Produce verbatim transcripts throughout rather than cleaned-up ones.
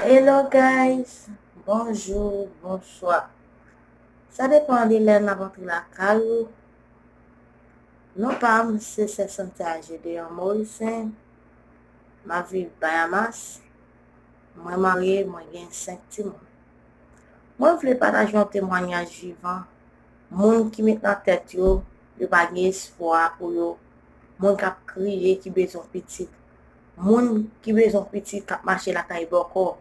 Hello guys, bonjou, bonswa. Sa depann de lè n ap antre lakay ou. Non pa m se Sè Santya Gedeon Moricen. M ap viv Bayamas. Mwen marye, mwen gen senk timoun. Mwen vle pataje yon temwayaj vivan. Moun ki met nan tèt yo, yo pa gen espwa pou yo. Moun k ap kriye, ki bezwen pitit. Moun ki bezwen pitit, k ap mache lakay bòkò,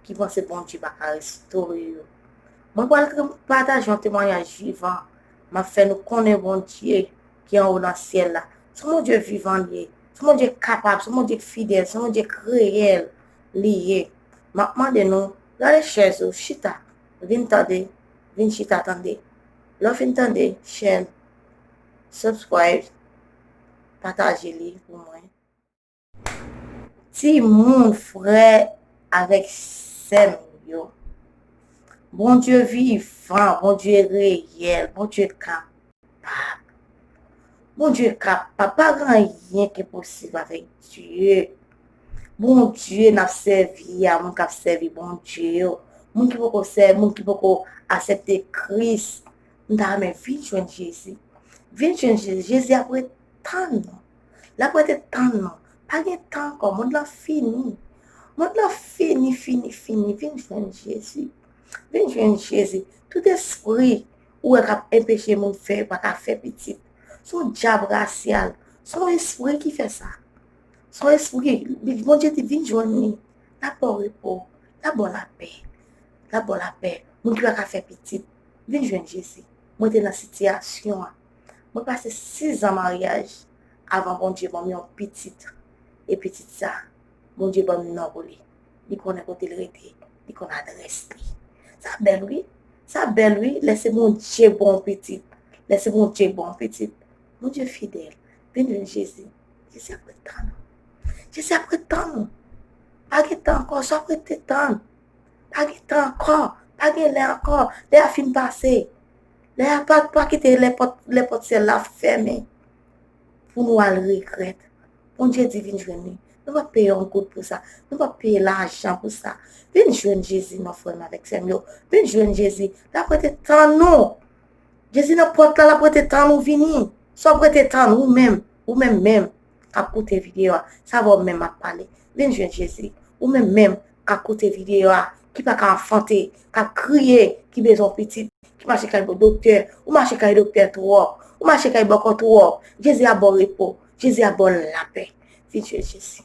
ki panse Bondye pa ka restore yo. Mwen pral tre- pataje yon temwayaj vivan. M ap fè nou konnen Bondye ki anwo nan syèl la. Se yon Bondye vivan li ye. Se yon Bondye kapab, se yon Bondye fidèl, se yon Bondye reyèl li ye. M ap mande nou, gade chèz ou, chita, vin tande, vin chita tande. Lè w fin tande, share, subscribe, pataje li pou mwen. Timoun, frè avèk sè m yo. Bondye vivan, Bondye reyèl, Bondye kapab. Bondye kapab, pa gen anyen ki enposib avèk Dye. Bondye n ap sèvi a, moun k ap sèvi Bondye yo, moun ki poko sè, moun ki poko aksepte Kris, m ta renmen vin jwenn Jezi. Vin jwenn Jezi. Jezi ap ret tann nou. L ap rete tann nou. Pa gen tan ankò. Mond lan fini. Mond lan fini, fini, fini. Vin jwenn Jezi. Vin jwenn Jezi. Tout espri ou wè k ap enpeche moun fè, pa ka fè pitit. Se yon dyab rasyal. Se yon espri ki fè sa. Se yon espri. Bondye di, vin jwenn li. L ap ba w repo. L ap ba w lapè. L ap ba w lapè. Moun ki pa ka fè pitit, vin jwenn Jezi. Mwen te nan sitiyasyon an. Mwen pase sis zan maryaj avan Bondye ban m yon pitit. E pitit sa, Bondye ban m non pou li. Li konnen kote l rete. Li konn adrès li. Sa bèl, wi. Sa bèl, wi. Lè se Bondye ba w pitit. Lè se Bondye ba w pitit. Bondye fidèl. Vin jwenn Jezi. Jezi ap ret tann ou. Jezi ap ret tann ou. Pa gen tan ankò. Sa w ap rete tann? Pa gen tan ankò. Pa gen lè ankò. Lè a fin pase. Lè a pa, pa kite lèpòt, lèpòt syèl la fèmen pou nou al regrèt. Bondye di vin jwenn li. Nou p ap peye yon goud pou sa. Nou p ap peye lajan pou sa. Vin jwenn Jezi, non, frè m avèk sè m yo. Vin jwenn Jezi. L ap rete tann ou. Jezi nan pòt la, l ap rete tann ou vini. Sa w ap rete tann, ou menm, ou menm menm k ap koute videyo a, sa avè w menm m ap pale. Vin jwenn Jezi. Ou menm menm k ap koute videyo a, ki pa ka anfante, k ap kriye, ki bezwen pitit, ki mache kay doktè, ou mache kay doktè twòp, ou mache kay bòkò twòp. Jezi ap ba w repo, Jezi ap ba w lapè. Vin jwenn Jezi.